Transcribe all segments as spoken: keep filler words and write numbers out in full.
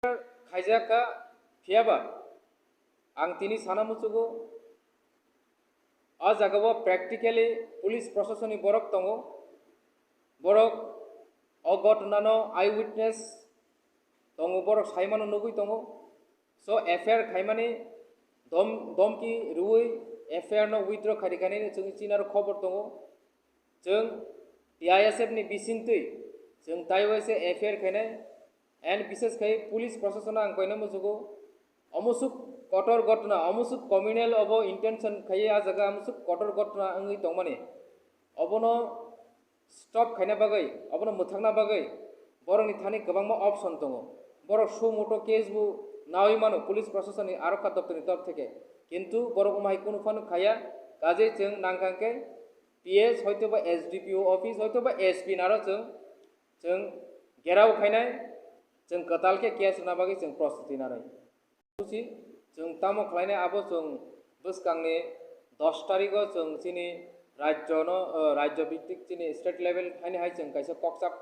khaijak kha, phiyaba ang tini sana muchugo, o jagao practically police proshasonni borok tongo, borok o gotnano eyewitness tongo, borok saimano nugwi tongo. So F I R khaimani dom-, domki rwui F I R no withdraw khairikani chwng chinaro khobor tongo. Chwng T I S F ni bisingtwi chwng taiwaisa F I R khainai, and bishes khai police proshasano ang koina muchugo, omusuk kotor gotna, omusuk communal obo intention khaiwi a jaga omusuk kotor gotna wngwi tongmani, obono stop khaina bagwi, obono mwthangna bagwi borokni thani kwbangma option tongo. Borok suo moto case bo nawi mano police proshasonni arokha doptorni torop theke, kintu borok omo hai kunu phano khaiya. Kaje chwng nangkha khe P S hoitoba S D P O office hoitoba S P naro chwng, chwng gherao khainai, chwng kwtal khe case rwna bagwi chwng prostuti nanai. Susi chwng tamo khlainai abo chwng bwskangni dos tarigo chwng chini rajyono, eh, rajyo bhittik chini state level haini hai chwng kaisa kokchap,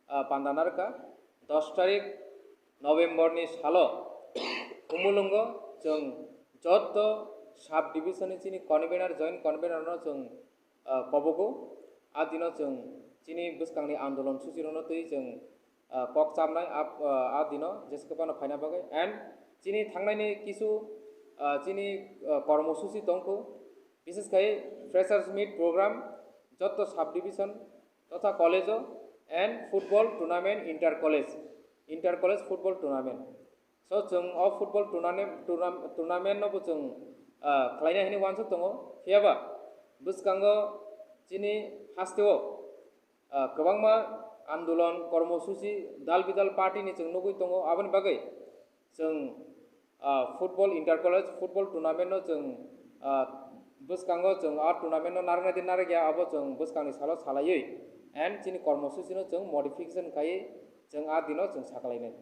ah, panda narwkha. Dos tarik November ni salo Khumulwngo chwng jotto sub division ni chini convener, joint convener no chwng ah, kobogo. A dino chwng chini bwskangni andolon suchirokno twi chwng, ah, kok chamnai, ah, ah, a dino jeske phano phaina bagwi. And chini thangnaini kisu, ah, chini, ah, kormosuchi tongkho, bishes khai freshers meet program, jotto sub division totha college o, and football tournament inter college, inter college football tournament. So chwng o football tournament, tournam-, tournament no bo chwng, ah, khlaina hinwi uansuk tongo. Phiyaba bwskango chini hasteo, ah, kwbangma andolon, kormosuchi, dal bidal party ni chwng nugwi tongo. Aboni bagwi chwng, ah, football inter college football tournament no chwng, ah, bwskango chwng a tournament no narwknai de narwkya abo chwng bwskangni salo salaiwi, and chini kormosuchi no chwng modification khaiwi chwng a dino chwng sakalainai.